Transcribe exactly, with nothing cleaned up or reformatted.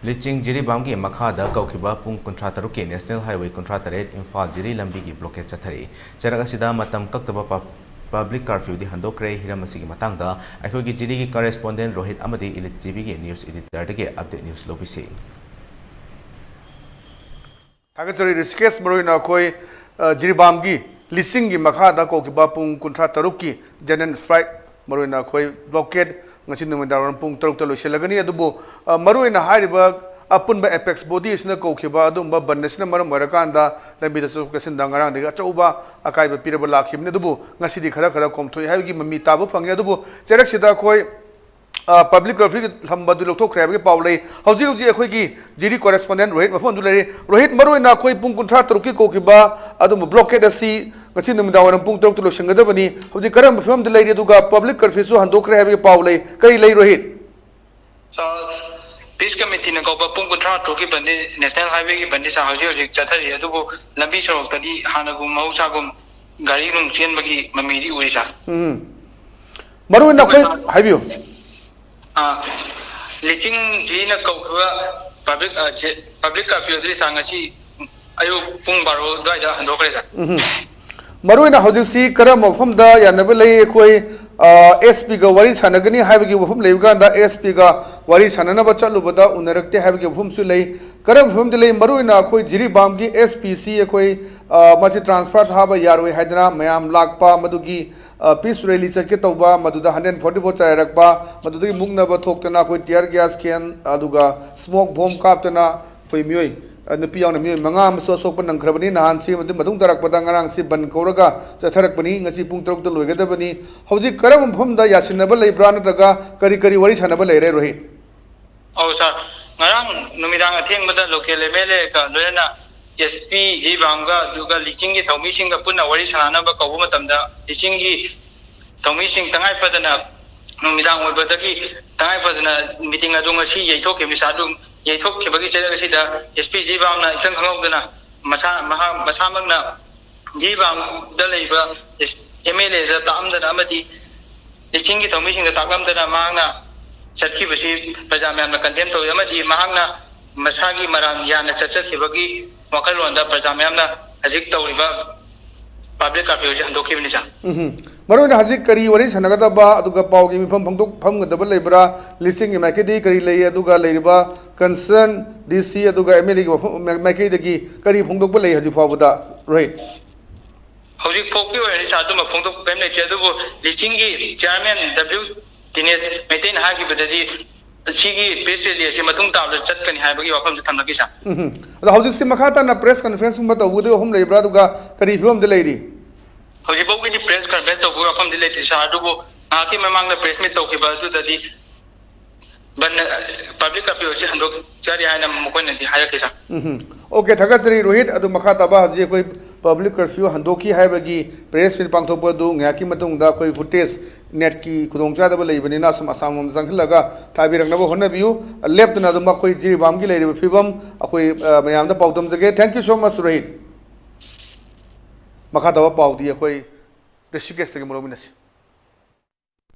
ꯂꯤꯆꯤꯡ ꯖꯤꯔꯤꯕꯥꯝꯒꯤ ꯃꯈꯥꯗ ꯀꯧꯈꯤꯕ ꯄꯨꯡ ꯀꯨꯟꯊ꯭ꯔꯥ ꯇꯔꯨꯛꯀꯤ National Highway ꯀꯨꯟꯊ꯭ꯔꯥ ꯇꯔꯦꯠ ꯏꯝꯐꯥꯜ ꯖꯤꯔꯤ ꯂꯝꯕꯤꯒꯤ blockade ꯆꯠꯊꯔꯤ꯫ ꯆꯩꯔꯛ ꯑꯁꯤꯗ ꯃꯇꯝ ꯀꯛꯇꯕ ꯄ-, public curfewꯗꯤ ꯍꯟꯗꯣꯛꯈ꯭ꯔꯦ꯫ ꯍꯤꯔꯝ ꯑꯁꯤꯒꯤ ꯃꯇꯥꯡꯗ ꯑꯩꯈꯣꯏꯒꯤ ꯖꯤꯔꯤꯒꯤ correspondent ꯔꯣꯍꯤꯠ ꯑꯃꯗꯤ Elite TVꯒꯤ news editorꯗꯒꯤ update news ꯂꯧꯕꯤꯁꯤ꯫ ꯊꯥꯒꯠꯆꯔꯤ ꯔꯤꯁꯤꯀꯦꯁ꯫ ꯃꯔꯨꯑꯣꯏꯅ ꯑꯩꯈꯣꯏ, ꯑ, ꯖꯤꯔꯤꯕꯥꯝꯒꯤ ꯂꯤꯆꯤꯡꯒꯤ ꯃꯈꯥꯗ ꯀꯧꯈꯤꯕ ꯄꯨꯡ ꯀꯨꯟꯊ꯭ꯔꯥ ꯇꯔꯨꯛꯀꯤ General Strike, ꯃꯔꯨꯑꯣꯏꯅ ꯑꯩꯈꯣꯏ blockade ꯉꯁꯤ ꯅꯨꯃꯤꯗꯥꯡ ꯋꯥꯏꯔꯝ ꯄꯨꯡ ꯇꯔꯨꯛꯇ ꯂꯣꯏꯁꯤꯜꯂꯒꯅꯤ꯫ ꯑꯗꯨꯕꯨ, ꯑ, ꯃꯔꯨꯑꯣꯏꯅ ꯍꯥꯏꯔꯤꯕ ꯑꯄꯨꯟꯕ apex body ꯑꯁꯤꯅ ꯀꯧꯈꯤꯕ ꯑꯗꯨꯒꯨꯝꯕ ꯕꯟ ꯑꯁꯤꯅ ꯃꯔꯝ ꯑꯣꯏꯔꯀꯥꯟꯗ ꯂꯝꯕꯤꯗ ꯆꯠꯊꯣꯛ ꯆꯠꯁꯤꯟꯗ ꯉꯔꯥꯡꯗꯒꯤ ꯑꯆꯧꯕ ꯑꯀꯥꯏꯕ ꯄꯤꯔꯕ ꯂꯥꯛꯈꯤꯕꯅꯤ꯫ ꯑꯗꯨꯕꯨ ꯉꯁꯤꯗꯤ ꯈꯔ ꯈꯔ ꯀꯣꯝꯊꯣꯛꯏ ꯍꯥꯏꯕꯒꯤ ꯃꯃꯤ ꯇꯥꯕ ꯐꯪꯉꯤ꯫ ꯑꯗꯨꯕꯨ ꯆꯩꯔꯛꯁꯤꯗ ꯑꯩꯈꯣꯏ, ꯑ, public curfewꯒꯤ ꯊꯝꯕꯗꯨ ꯂꯧꯊꯣꯛꯈ꯭ꯔꯦ ꯍꯥꯏꯕꯒꯤ ꯄꯥꯎ ꯂꯩ꯫ ꯍꯧꯖꯤꯛ ꯍꯧꯖꯤꯛ ꯑꯩꯈꯣꯏꯒꯤ ꯖꯤꯔꯤ correspondent ꯔꯣꯍꯤꯠ ꯃꯐꯝꯗꯨ ꯂꯩꯔꯤ꯫ ꯔꯣꯍꯤꯠ, ꯃꯔꯨꯑꯣꯏꯅ ꯑꯩꯈꯣꯏ ꯄꯨꯡ ꯀꯨꯟꯊ꯭ꯔꯥ ꯇꯔꯨꯛꯀꯤ ꯀꯧꯈꯤꯕ ꯑꯗꯨꯝꯕ blockade ꯑꯁꯤ ꯉꯁꯤ ꯅꯨꯃꯤꯗꯥꯡ ꯋꯥꯏꯔꯝ ꯄꯨꯡ ꯇꯔꯨꯛꯇ ꯂꯣꯏꯁꯤꯟꯒꯗꯕꯅꯤ꯫ ꯍꯧꯖꯤꯛ ꯀꯔꯝꯕ ꯐꯤꯕꯝꯗ ꯂꯩꯔꯤ? ꯑꯗꯨꯒ public curfewꯁꯨ ꯍꯟꯗꯣꯛꯈ꯭ꯔꯦ ꯍꯥꯏꯕꯒꯤ ꯄꯥꯎ ꯂꯩ꯫ ꯀꯔꯤ ꯂꯩ, ꯔꯣꯍꯤꯠ? Sir, peace committeeꯅ ꯀꯧꯕ ꯄꯨꯡ ꯀꯨꯟꯊ꯭ꯔꯥ ꯇꯔꯨꯛꯀꯤ ꯕꯟꯗꯤ, National Highwayꯒꯤ ꯕꯟꯗꯤ, sir, ꯍꯧꯖꯤꯛ ꯍꯧꯖꯤꯛ ꯆꯠꯊꯔꯤ꯫ ꯑꯗꯨꯕꯨ ꯂꯝꯕꯤ ꯁꯣꯔꯣꯛꯇꯗꯤ ꯍꯥꯟꯅꯒꯨꯝ ꯃꯍꯧꯁꯥꯒꯨꯝ ꯒꯥꯔꯤ ꯅꯨꯡ ꯆꯦꯟꯕꯒꯤ ꯃꯃꯤꯗꯤ ꯎꯔꯤ, sir꯫ ꯎꯝ꯫ ꯃꯔꯨꯑꯣꯏꯅ ꯑꯗꯨꯒ ꯑꯩꯈꯣꯏ, sir, ꯍꯥꯏꯕꯤꯌꯨ꯫ ꯑꯥ, ꯂꯤꯆꯤꯡꯁꯤꯅ ꯀꯧꯈꯤꯕ public, ꯑ, ꯖꯦ-, public curfew ꯑꯗꯨꯗꯤ, sir, ꯉꯁꯤ ꯑꯌꯨꯛ ꯄꯨꯡ ꯕꯥꯔꯣ ꯑꯗꯨꯋꯥꯏꯗ ꯍꯟꯗꯣꯛꯈ꯭ꯔꯦ, sir꯫ ꯎꯝ꯫ ꯃꯔꯨꯑꯣꯏꯅ ꯍꯧꯖꯤꯛꯁꯤ ꯀꯔꯝꯕ ꯃꯐꯝꯗ ꯌꯥꯅꯕ ꯂꯩ? ꯑꯩꯈꯣꯏ, ꯑ, SP ꯒ ꯋꯥꯔꯤ ꯁꯥꯟꯅꯒꯅꯤ ꯍꯥꯏꯕꯒꯤ ꯋꯥꯐꯝ ꯂꯩꯕ ꯀꯥꯟꯗ SP ꯒ ꯋꯥꯔꯤ ꯁꯥꯟꯅꯅꯕ ꯆꯠꯂꯨꯕꯗ ꯎꯅꯔꯛꯇꯦ ꯍꯥꯏꯕꯒꯤ ꯋꯥꯐꯝꯁꯨ ꯂꯩ꯫ ꯀꯔꯝꯕ ꯃꯐꯝꯗ ꯂꯩ? ꯃꯔꯨꯑꯣꯏꯅ ꯑꯩꯈꯣꯏ ꯖꯤꯔꯤꯕꯥꯝꯒꯤ SP ꯁꯤ ꯑꯩꯈꯣꯏ, ꯑ, ꯃꯁꯤ transfer ꯊꯥꯕ ꯌꯥꯔꯣꯏ ꯍꯥꯏꯗꯅ ꯃꯌꯥꯝ ꯂꯥꯛꯄ, ꯃꯗꯨꯒꯤ, ꯑ, peace rally ꯆꯠꯀꯦ ꯇꯧꯕ, ꯃꯗꯨꯗ hundred forty four ꯆꯥꯏꯔꯛꯄ, ꯃꯗꯨꯗꯒꯤ ꯃꯨꯛꯅꯕ ꯊꯣꯛꯇꯅ ꯑꯩꯈꯣꯏ tear gas can, ꯑꯗꯨꯒ smoke bomb ꯀꯥꯞꯇꯅ ꯑꯩꯈꯣꯏ ꯃꯤꯑꯣꯏ, ꯑ, ꯅꯨꯄꯤ ꯌꯥꯎꯅ ꯃꯤꯑꯣꯏ ꯃꯉꯥ ꯑꯃꯁꯨ ꯑꯁꯣꯛꯄ ꯅꯪꯈ꯭ꯔꯕꯅꯤ꯫ ꯅꯍꯥꯟꯁꯤ ꯑꯃꯗꯤ ꯃꯇꯨꯡ ꯇꯥꯔꯛꯄꯗ ꯉꯔꯥꯡꯁꯤ ꯕꯟ ꯀꯧꯔꯒ ꯆꯠꯊꯔꯛꯄꯅꯤ꯫ ꯉꯁꯤ ꯄꯨꯡ ꯇꯔꯨꯛꯇ ꯂꯣꯏꯒꯗꯕꯅꯤ꯫ ꯍꯧꯖꯤꯛ ꯀꯔꯝꯕ ꯃꯐꯝꯗ ꯌꯥꯁꯤꯟꯅꯕ ꯂꯩꯕ꯭ꯔꯥ, ꯅꯠꯇ꯭ꯔꯒ ꯀꯔꯤ ꯀꯔꯤ ꯋꯥꯔꯤ ꯁꯥꯟꯅꯕ ꯂꯩꯔꯦ, ꯔꯣꯍꯤꯠ? ꯑꯧ, sir꯫ ꯉꯔꯥꯡ ꯅꯨꯃꯤꯗꯥꯡ ꯑꯊꯦꯡꯕꯗ local MLA ꯒ ꯂꯣꯏꯅꯅ SP ꯖꯤꯔꯤꯕꯥꯝꯒ ꯑꯗꯨꯒ ꯂꯤꯆꯤꯡꯒꯤ ꯊꯧꯃꯤꯁꯤꯡꯒ ꯄꯨꯟꯅ ꯋꯥꯔꯤ ꯁꯥꯟꯅꯅꯕ ꯀꯧꯕ ꯃꯇꯝꯗ, ꯂꯤꯆꯤꯡꯒꯤ ꯊꯧꯃꯤꯁꯤꯡ ꯇꯉꯥꯏ ꯐꯗꯅ ꯅꯨꯃꯤꯗꯥꯡ ꯑꯣꯏꯕꯗꯒꯤ ꯇꯉꯥꯏ ꯐꯗꯅ meeting ꯑꯗꯨ ꯉꯁꯤ ꯌꯩꯊꯣꯛꯈꯤꯕꯅꯤ꯫ Sir, ꯑꯗꯨ ꯌꯩꯊꯣꯛꯈꯤꯕꯒꯤ ꯆꯩꯔꯛ ꯑꯁꯤꯗ SP ꯖꯤꯔꯤꯕꯥꯝꯅ ꯏꯈꯪ ꯈꯪꯍꯧꯗꯅ ꯃꯁꯥ, ꯃꯍꯥꯛ ꯃꯁꯥꯃꯛꯅ ꯖꯤꯔꯤꯕꯥꯝꯗ ꯂꯩꯕ MLA ꯗ ꯇꯥꯛꯑꯝꯗꯅ ꯑꯃꯗꯤ ꯂꯤꯆꯤꯡꯒꯤ ꯊꯧꯃꯤꯁꯤꯡꯗ ꯇꯥꯛꯂꯝꯗꯅ ꯃꯍꯥꯛꯅ ꯆꯠꯈꯤꯕꯁꯤ ꯄ꯭ꯔꯖꯥ ꯃꯌꯥꯝꯅ ꯀꯟꯗꯦꯝ ꯇꯧꯏ ꯑꯃꯗꯤ ꯃꯍꯥꯛꯅ ꯃꯁꯥꯒꯤ ꯃꯔꯥꯡ ꯌꯥꯅ ꯆꯠꯆꯈꯤꯕꯒꯤ ꯋꯥꯈꯜꯂꯣꯟꯗ ꯄ꯭ꯔꯖꯥ ꯃꯌꯥꯝꯅ ꯍꯧꯖꯤꯛ ꯇꯧꯔꯤꯕ ꯄꯕ꯭ꯂꯤꯛ ꯀꯥꯔꯐ꯭ꯌꯨꯁꯤ ꯍꯟꯗꯣꯛꯈꯤꯕꯅꯤ, ꯁꯥꯔ꯫ ꯎꯝ꯫ ꯃꯔꯨꯑꯣꯏꯅ ꯍꯧꯖꯤꯛ ꯀꯔꯤ ꯋꯥꯔꯤ ꯁꯥꯟꯅꯒꯗꯕ, ꯑꯗꯨꯒ ꯄꯥꯎꯒꯤ ꯃꯤꯐꯝ ꯐꯣꯡꯗꯣꯛꯐꯝꯒꯗꯕ ꯂꯩꯕ꯭ꯔꯥ, ꯂꯤꯁꯤꯡꯒꯤ ꯃꯥꯏꯀꯩꯗꯒꯤ ꯀꯔꯤ ꯂꯩ, ꯑꯗꯨꯒ ꯂꯩꯔꯤꯕ ꯀꯟꯁꯔꯟ ꯗꯤ ꯁꯤ ꯑꯗꯨꯒ ꯑꯦꯝ ꯑꯦꯜ ꯑꯦꯒꯤ ꯋꯥꯐꯝ ꯃꯥꯏꯀꯩꯗꯒꯤ ꯀꯔꯤ ꯐꯣꯡꯗꯣꯛꯄ ꯂꯩ ꯍꯧꯖꯤꯛ ꯐꯥꯎꯕꯗ, ꯔꯣꯍꯤꯠ? ꯍꯧꯖꯤꯛ ꯐꯥꯎꯒꯤ ꯑꯣꯏꯅꯗꯤ, ꯁꯥꯔ, ꯑꯗꯨꯝꯕ ꯐꯣꯡꯗꯣꯛꯄ ꯀꯔꯤꯝ ꯂꯩꯇ꯭ꯔꯤ, ꯑꯗꯨꯕꯨ ꯂꯤꯁꯤꯡꯒꯤ ꯆꯤꯌꯥꯔꯃꯦꯟ ꯗꯕ꯭ꯂꯤꯎ ꯗꯤꯅꯦꯁ ꯃꯩꯇꯩꯅ ꯍꯥꯏꯈꯤꯕꯗꯗꯤ ꯁꯤꯒꯤ ꯄ꯭ꯔꯦꯁ ꯔꯤꯂꯤꯖ ꯑꯁꯤ ꯃꯇꯨꯡ ꯇꯥꯕꯗ ꯆꯠꯀꯅꯤ ꯍꯥꯏꯕꯒꯤ ꯋꯥꯐꯝꯁꯦ ꯊꯝꯂꯛꯈꯤ, ꯁꯥꯔ꯫ ꯎꯝ꯫ ꯑꯗꯣ ꯍꯧꯖꯤꯛꯁꯤ ꯃꯈꯥ ꯇꯥꯅ ꯄ꯭ꯔꯦꯁ ꯀꯟꯐꯔꯦꯟꯁꯀꯨꯝꯕ ꯇꯧꯕꯒꯤ ꯋꯥꯐꯝ ꯂꯩꯕ꯭ꯔꯥ, ꯑꯗꯨꯒ ꯀꯔꯤ ꯐꯤꯕꯝꯗ ꯂꯩꯔꯤ? ꯍꯧꯖꯤꯛ ꯐꯥꯎꯒꯤꯗꯤ ꯄ꯭ꯔꯦꯁ ꯀꯟꯐꯔꯦꯟꯁ ꯇꯧꯕꯒꯤ ꯋꯥꯐꯝꯗꯤ ꯂꯩꯇ꯭ꯔꯤ, ꯁꯥꯔ, ꯑꯗꯨꯕꯨ ꯉꯥꯏꯍꯥꯛꯀꯤ ꯃꯃꯥꯡꯗ ꯄ꯭ꯔꯦꯁ ꯃꯤꯠ ꯇꯧꯈꯤꯕ ꯑꯗꯨꯗꯗꯤ ꯕꯟ, ꯄꯕ꯭ꯂꯤꯛ ꯀꯔꯐ꯭ꯌꯨ ꯑꯁꯤ ꯍꯟꯗꯣꯛꯆꯔꯤ ꯍꯥꯏꯅ ꯃꯈꯣꯏꯅꯗꯤ ꯍꯥꯏꯔꯛꯈꯤ, ꯁꯥꯔ꯫ ꯎꯝ꯫ ꯑꯣꯀꯦ, ꯊꯥꯒꯠꯆꯔꯤ ꯔꯣꯍꯤꯠ꯫ ꯑꯗꯨ ꯃꯈꯥ ꯇꯥꯕ ꯍꯧꯖꯤꯛ ꯑꯩꯈꯣꯏ ꯄꯕ꯭ꯂꯤꯛ ꯀꯔꯐ꯭ꯌꯨ ꯍꯟꯗꯣꯛꯈꯤ ꯍꯥꯏꯕꯒꯤ ꯄ꯭ꯔꯦꯁ ꯃꯤꯠ ꯄꯥꯡꯊꯣꯛꯄ ꯑꯗꯨ ꯉꯥꯏꯍꯥꯛꯀꯤ ꯃꯇꯨꯡꯗ ꯑꯩꯈꯣꯏ ꯐꯨꯇꯦꯖ ꯅꯦꯠꯀꯤ ꯈꯨꯗꯣꯡꯆꯥꯗꯕ ꯂꯩꯕꯅꯤꯅ ꯁꯨꯝ ꯑꯁꯥꯝꯂꯣꯝ ꯆꯪꯍꯜꯂꯒ ꯊꯥꯕꯤꯔꯛꯅꯕ ꯍꯣꯠꯅꯕꯤꯌꯨ꯫ ꯂꯦꯞꯇꯅ ꯑꯗꯨꯝ ꯑꯩꯈꯣꯏ ꯖꯤꯔꯤꯕꯥꯝꯒꯤ ꯂꯩꯔꯤꯕ ꯐꯤꯕꯝ ꯑꯩꯈꯣꯏ, ꯑ, ꯃꯌꯥꯝꯗ ꯄꯥꯎꯗꯝꯖꯒꯦ꯫ Thank you so much, Rohit. ꯃꯈꯥ ꯇꯥꯕ ꯄꯥꯎꯗꯤ ꯑꯩꯈꯣꯏ ꯔꯤꯁꯤꯀꯦꯁꯇꯒꯤ ꯃꯔꯨꯞ ꯃꯤꯟꯅꯁꯤ꯫